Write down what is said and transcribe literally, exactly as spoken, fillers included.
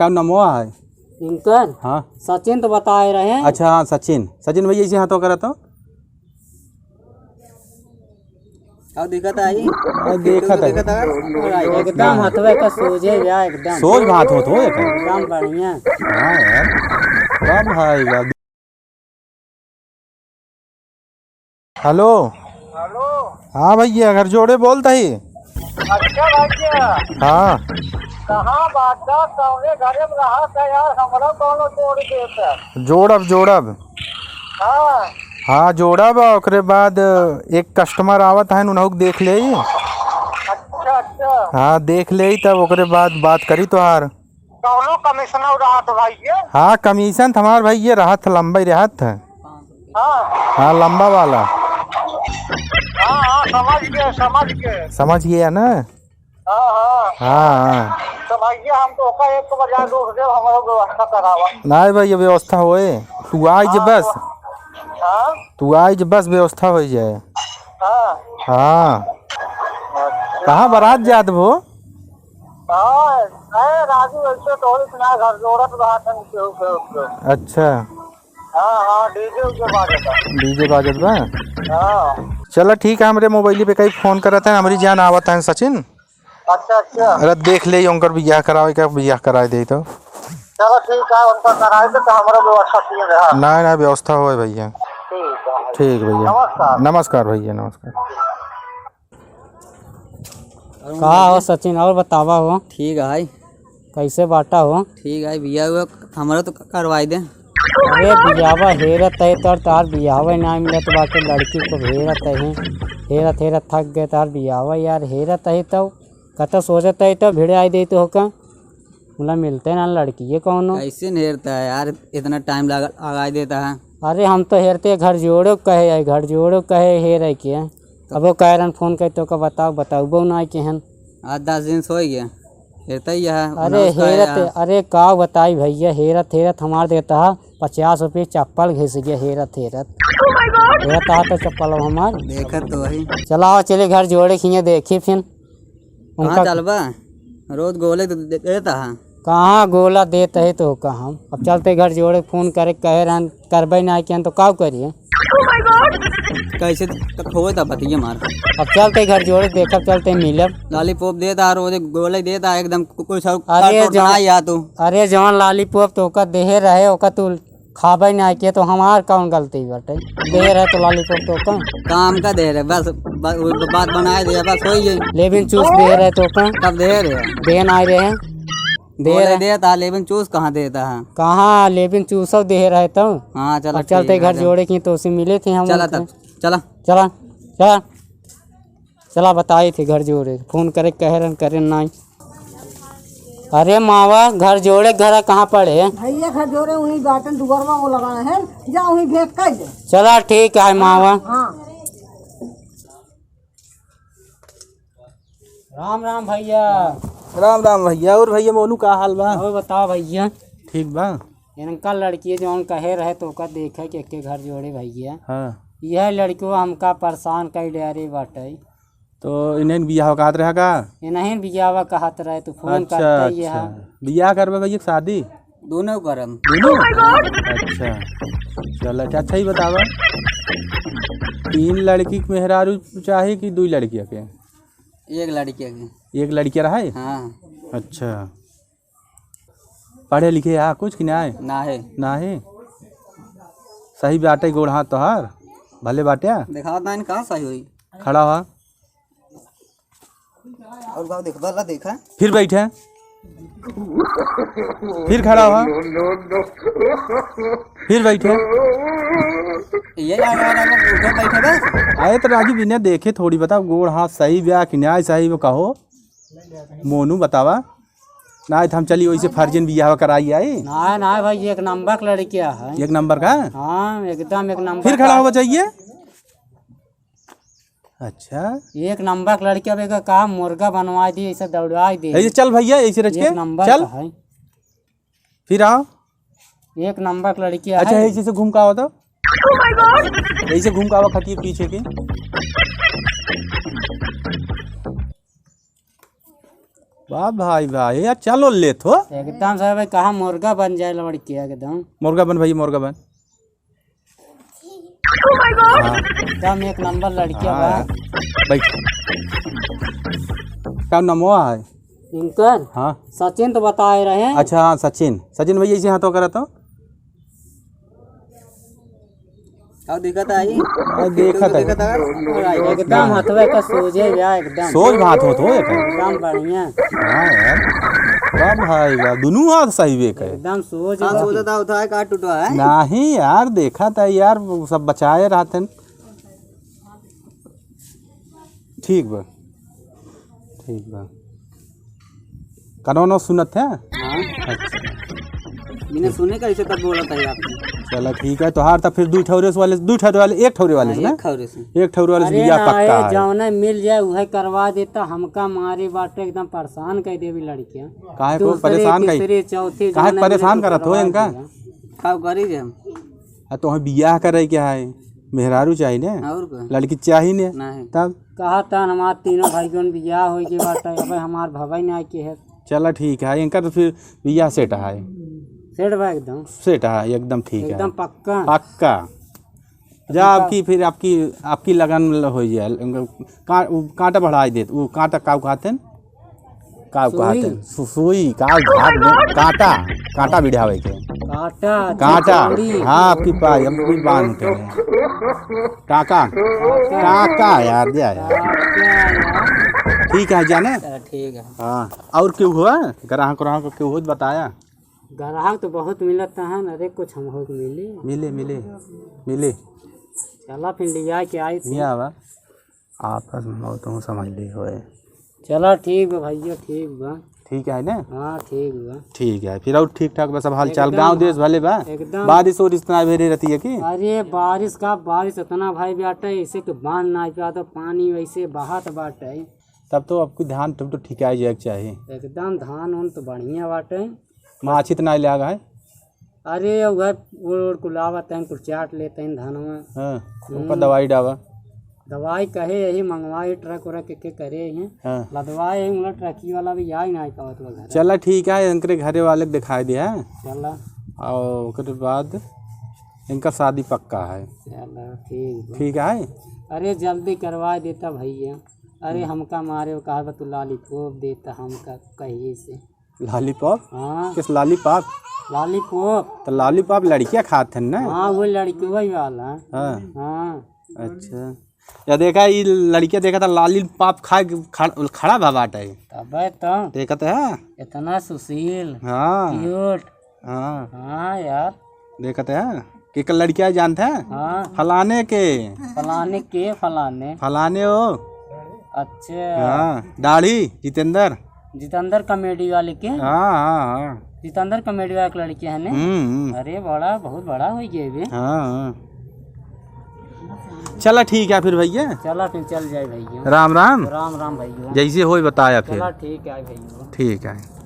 का नमवा है? इनकर? हाँ। सचिन तो बताए रहे। अच्छा, हाँ, सचिन। सचिन भैया, ऐसे हाथों करा तो। का दिक्कत आई? आ, देखत है। दिक्कत आई? एकदम हथवे का सोझे या एकदम। सोझ बात होत हो, एकदम। एकदम बढ़िया। हाँ यार। वाह भाई, वाह। हेलो। हेलो। हाँ भैया, घर जोड़े बोलत ही। अच्छा भैया। हाँ। कहाँ बाटा, कौने घरे में रहत है यार, हमरा कौनो जोड़ देता। जोड़ब, जोड़ब। हाँ। हाँ, जोड़ब, ओकरे बाद एक customer आवत है, उन्हों के देख लेई। अच्छा, अच्छा। हाँ, देख लेई, तब ओकरे बाद बात करी तोहार। कौनो commission रहत भाई ये? हाँ, commission त हमार भाई ये रहत, लंबा ही रहत है। हाँ। हाँ, लंबा वाला। हाँ, हाँ, समझ गए, समझ गए। समझ गया ना? हाँ, हाँ। हाँ, हाँ। तो भैया, हम तो ओका एक बजा दोष देव, हमारो व्यवस्था करावा। नाहीं भैया, व्यवस्था होए, तू आइ जे हाँ, बस। तो, हाँ? तू आइ जे बस, व्यवस्था होइ जाए। हाँ। हाँ। अच्छा। कहाँ बारात जात भो? हाँ, ए, राजू, ऐसे तो होई ना, घर जोड़त बात है, केहू, केहू, केहू। अच्छा। हाँ, हाँ, DJ उजे बाजत बा। DJ बाजत बा? हाँ। चला ठीक है, हमरे मोबाइल पे कहीं फोन करत है, हमरी जान आवत है सचिन। अच्छा, अच्छा। अरे देख ले, उनकर बियाह करावे का, बियाह कराए दे तो। चलो ठीक है, उनका कराए दे तो हमारा व्यवस्था किए रहा। नहीं, नहीं, व्यवस्था होए भैया। ठीक है। ठीक भैया। नमस्कार। नमस्कार भैया, नमस्कार। का हो सचिन, और बतावा हो? ठीक है। कैसे बाटा हो? ठीक है, बियाह हुआ, हमारा तो करवाई दे। अरे बियाहवा हेरत है तोर, तार बियाहवा ना मिलत बाटे, लड़की को हेरत है, हेरत हेरत थक गए तार बियाहवा यार, हेरत है तो कत सोचत है तो भिड़े आई देत हो का? मुला मिलते ना लड़की, ये कौन हो? कैसे न हेरता है यार, इतना टाइम लगा, लगा देता है। अरे हम तो हेरते घर जोड़ो कहे है, घर जोड़ो कहे हेरे के। अब वो कह रहन फोन कर तो का बताओ, बताओ, वो ना के हन। आज दस दिन से हो गया, हेरता ही है, अरे उन्होंने उसका हेरत, आया। अरे का बताई भैया, हेरत हेरत हमार देता है पचास रुपये चप्पल घिस गया, हेरत हेरत। हेरत आ तो चप्पल हमार। देखत तो वही। चलाओ चले घर जोड़े खिए देखी फिर। कहाँ उनका चलबा? रोज गोले तो दे-, देता है। कहाँ गोला देत है तो का हम? अब चलते घर जोड़े, फोन करे, कहे रहन, करबे ना किहन तो का करिए? कैसे तक होए था बतिये मार। अब चलते घर जोड़े, देखब, चलते मिलब। लॉलीपॉप देता है, रोज गोले देता है, एकदम कु-, कुछ और अरे काट जौन, बनाई आ तू। अरे जौन लॉलीपॉप तो ओका देहे रहे, ओका तू खाबे ना किए तो हमार कौन गलती बाटे? देहे रहे तो लॉलीपॉप तो का? काम का देहे रहे, बस ब-, वो बात बनाए दे, बस होई गई। लेबिन चूस देहे रहे तो का? कब देहे रहे? देहे ना रहे। देहे बोले रहे। देता, लेबिन चूस कहाँ देता है? कहाँ लेबिन चूसो देहे रहे तो? हाँ, चला, अब चलते ठीक है, घर चला। जोड़े की तो उसे मिले थे हम चला उनके। तब, चला। चला, चला। चला बताई थे घर जोड़े, फोन करे कहे रहन, करे नाई। अरे मावा, घर जोड़े घर कहाँ पड़े? भैया घर जोड़े वहीं बाटन दुआरवा वो लगाए हैं, जा वहीं भेंट कर ले। चला ठीक है मावा। हाँ। राम राम भैया। राम राम भैया। और भैया मोनू का हाल बा? और बताओ भैया। ठीक बा। इनका लड़की जौन कहे रहे तो ओकर देखे के, के घर जोड़े भैया। हाँ। यह लड़कियों हमका परेशान कर ले रही बाटे। तो इन्हें बियाह कहत रहा का? इन्हें बियाह कहत रहे, तो फोन अच्छा, करते ही अच्छा। है। बियाह करबे भैया के शादी? दोनों करम। दोनों? अच्छा। चल, अच्छा, अच्छा ही बतावा। तीन लड़की के मेहरारू चाहे कि दुई लड़किया के? एक लड़किया के। एक लड़किया रहे? हाँ। अच्छा। पढ़े लिखे हा कुछ कि नाय? नाहे। नाहे? सही बाटे गोड़ हाथ तोहार? भले बाटे? देखावत नाइन, कहाँ सही होई? खड़ा हुआ। और गाँव देखबा ला देखा। फिर बैठे। फिर खड़ा हुआ। फिर बैठे। ये ना, ना, ना, ना, उठे बैठे बस। अरे तो राजू बिना देखे थोड़ी बताओ, गोड़ हाथ सही बा कि नाय सही बा कहो। मोनू बतावा। ना तो हम चली वैसे फर्जिन बियाह कराई आई। ना, ना भाई, एक नंबर का लड़किया है। एक नंबर का? हाँ, एकदम एक नंबर फिर खड़ा का। हो जाइए। अच्छा। एक नंबर का लड़किया, अब एक का मुर्गा बनवा दी, ऐसे दौड़ा दी। ऐसे चल भैया, ऐसे रच के एक नंबर चल। का है। फिर आओ। एक नंबर का लड़किया अच्छा, है। ऐसे से घूम का आओ तो। ऐसे घूम का आओ, खटिए पीछे के। वाह भाई वाह, यार चलो लेत हो। एकदम से भाई, कहा मुर्गा बन जाए लड़किया एकदम। मुर्गा बन भाई, मुर्गा बन। हाँ। एकदम एक नंबर लड़किया हाँ बा। यार। बैठ। का नमवा है? इनकर? हाँ। सचिन तो बताए रहे। अच्छा, हाँ, सचिन। सचिन भैया, ऐसे हाथों करा तो। का देखत आई? आ, देखत है। देखत है। एकदम हथवे का सोझे बा, एकदम। सोझ भात होत हो, ये तो। एकदम बढ़िया। हाँ यार। वाह भाई वाह, दुनू हाथ सही बे के। एकदम सोझ हाँ, बा। सोझ था, उठा है, का टूटा है? नहीं यार, देखत है यार, वो सब बचाए रहते हैं। ठीक बा, ठीक बा। कानो नो सुनत है? हाँ। अच्छा। बिना सुने का ऐसे तब बोलत है आपने। चला ठीक है, तोहार तो फिर दुइ ठौरे वाले, दुइ ठौरे वाले, एक ठौरे वाले हाँ, से ना? एक ठौरे से। एक ठौरे वाले से अरे बियाह ना, पक्का ए, है। जौने मिल जाए उहे करवा देता, हमका मारे बाटे एकदम परेशान कर देवी लड़कियां। काहे को दूसरे, परेशान कई-, तीसरे, चौथे काहे जौने परेशान मिले तो करत हो करवा इनका? देगा। का करी जे हम? आ तोहे बियाह करे के है, मेहरारू चाही ने, और का? लड़की चाही ने, नहीं। तब? कहा था हमार तीनों भाई जौन बियाह होई के बाटे, अबे हमार भवई ना के है। चला ठीक है, इनका तो फिर बियाह सेट है। सेट बा एकदम। सेट है, एकदम ठीक है। एकदम पक्का। पक्का। जा, पक्का। आपकी फिर आपकी, आपकी लगन ल-, हो जाए। का-, उ कांटा बढ़ाई देत, उ कांटा काउ खाते हैं? काउ सुई। खाते हैं? सु-, सुई, काउ धार में कांटा, कांटा बिढ़ावे के। कांटा, कांटा, चिचौड़ी। हाँ, आपकी पाई, अब भी बांध के हैं। टाका, टाका यार, दे आया। टाका यार। ठीक है, जाने? चला, ठीक है। हाँ, और क्यों हुआ? ग्राहक, ग्राहक क्यों हुआ, बताया? ग्राहक तो बहुत मिलत हैं, अरे कुछ हमहू के मिली। मिले, मिले, मिले। चला फिर लिया के आई थी। लिया बा। आपस में बहुत तुम समझ ली होए। चला ठीक बा भैया, ठीक बा। ठीक है ना? हाँ, ठीक बा। ठीक है, फिर और ठीक ठाक बा सब हाल चाल, एकदम गाँव देश भले बा? एकदम। बारिश ओरिश इतना बेरे रहती है कि? अरे बारिश का, बारिश इतना भाई बाटे, ऐसे कि बांध ना पाता, पानी वैसे बहात बाटे। तब तो आपकी धान तब तो ठिकाई जाए के चाही। एकदम धान उन तो बढ़िया बाटे। माछी तो नाई लाग है? अरे, उहे उड़ उड़ कुल आवत हैं, कुल चाट लेते हैं धनवा। हाँ, हम्म। ओकर दवाई डावा। दवाई कहे यही मंगवाई, ट्रक उरक के, के करे हैं। हाँ। लदवाए हैं, उलट ट्रकी वाला भी आई ना पावत बा घर। चला ठीक है, इनकरे घरे वाले के दिखाई दे, हाँ? चला। और ओकरे बाद इनका शादी पक्का है। चला, ठीक बा। ठीक है? अरे, जल्दी करवा देता भैया। अरे, हम्म। हमका मारे, वो कहा बा, तू लॉलीपॉप देता हमका कहिए से। लॉलीपॉप? हाँ। किस लॉलीपॉप? लॉलीपॉप। तो लॉलीपॉप लड़कियां खात हैं ना? हाँ, वो लड़किया वाला। हाँ। हाँ। अच्छा। या देखा, ई लड़किया देखा था लॉलीपॉप खाए के खड़-, खड़ा भा बाटे। तबे तो। देखत है? इतना सुशील, हाँ। Cute। हाँ। हाँ यार। देखत है? केकर लड़किया जानत है? हाँ। फलाने के। फलाने के, फलाने। फलाने हो। अच्छा। हाँ, दाढ़ी, जितेंद्र। जितेंद्र comedy वाले के? हाँ, हाँ, हाँ। जितेंद्र comedy वाले के लड़के हैं ने? हम्म, हम्म। अरे बड़ा, बहुत बड़ा हो गया बे। हाँ, हाँ। चला ठीक है फिर भैया। चला फिर चल जाए भैया। राम राम। राम राम भैया। जैसे होई बताया फिर। चला ठीक है भैया। ठीक है।